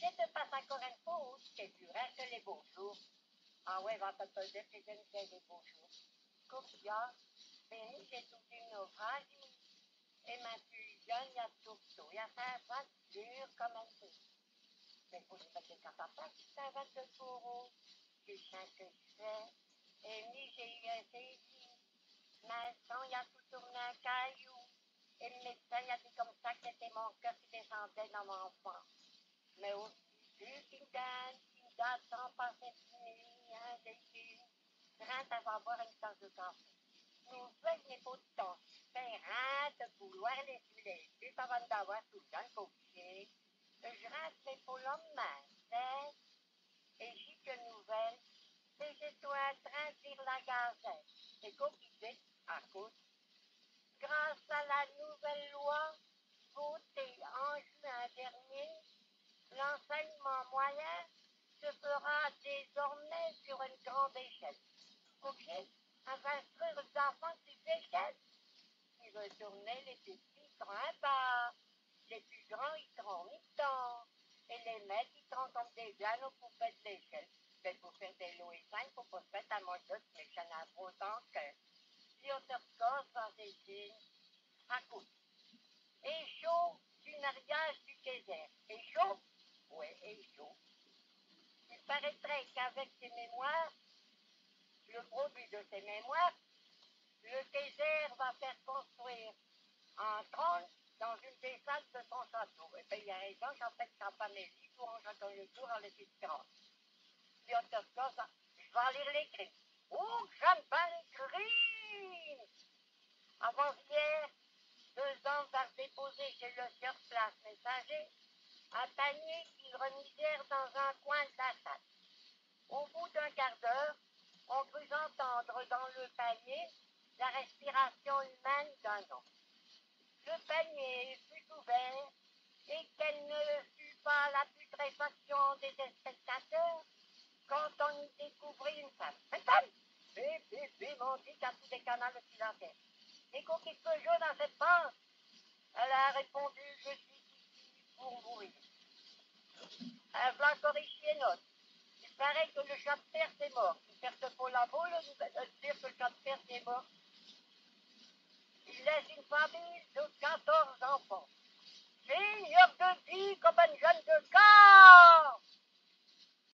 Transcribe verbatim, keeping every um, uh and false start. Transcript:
Te passes incore un cop, te dirai que les beaux jours. Ah ouais, va te poser, que j'aime bien les beaux jours. Coquia, mais j'ai tout un naufrage, et maintenant, il y a tout, il y a ça, va dur comme un feu. Mais vous ne mettez qu'à papa qui s'invente le taureau, qui chante le chien, et mi j'ai eu un saisi. Maintenant, il y a tout tourné un caillou, et le médecin, il a dit comme ça que c'était mon cœur qui descendait dans mon enfant. Mais aussi, vu qu'une dame, une dame sans passer de nuit, un légume, trente avant boire une tasse de café. Nous venons pourtant faire de vouloir les filets, juste avant d'avoir tout le temps copié. Je rentre pour l'homme, c'est, et j'ai de nouvelles, c'est toi en train de lire la gazette, et coquillette à côté. Grâce à la nouvelle loi votée en juin dernier, l'enseignement moyen se fera désormais sur une grande échelle. Copier, instruire les enfants sur l'échelle. Il veut tourner les petits en bas, les plus grands, ils seront mi-temps, et les maîtres, ils seront comme des jeunes au coupé de l'échelle. Mais pour faire des lois et cinq, faut pas se mettre à mon doute, mais j'en ai autant que. Piotr Kos va saisir. Raconte. Et chaud du mariage du Kaiser. Et chaud ? Ouais, et chaud. Il paraîtrait qu'avec ses mémoires, le produit de ses mémoires, le Kaiser va faire construire un trône dans une des salles de son château. Et bien, il a raison, j'appelle sa femme Élie pour en chacun le tour à l'équipe trente. Piotr Kos, je vais lire l'écrit. Oh, j'aime bien l'écrit ! Avant-hier, deux hommes vinrent déposer chez le surplace messager un panier qu'ils remisèrent dans un coin de la salle. Au bout d'un quart d'heure, on crut entendre dans le panier la respiration humaine d'un homme. Le panier fut ouvert et quelle ne fut pas la putréfaction des spectateurs quand on y découvrit une femme. Une femme ? Bim, bim, bim, on dit qu'à tous les canaux de Philadelphie. Et qu'est-ce que je fais dans cette panse ? Elle a répondu, je suis ici pour mourir. Elle va corriger note. Il paraît que le chat de Perse est mort. Il perd pas la boule de dire que le chat de Perse est mort. Il laisse une famille de quatorze enfants. Seigneur de vie comme un jeune de corps.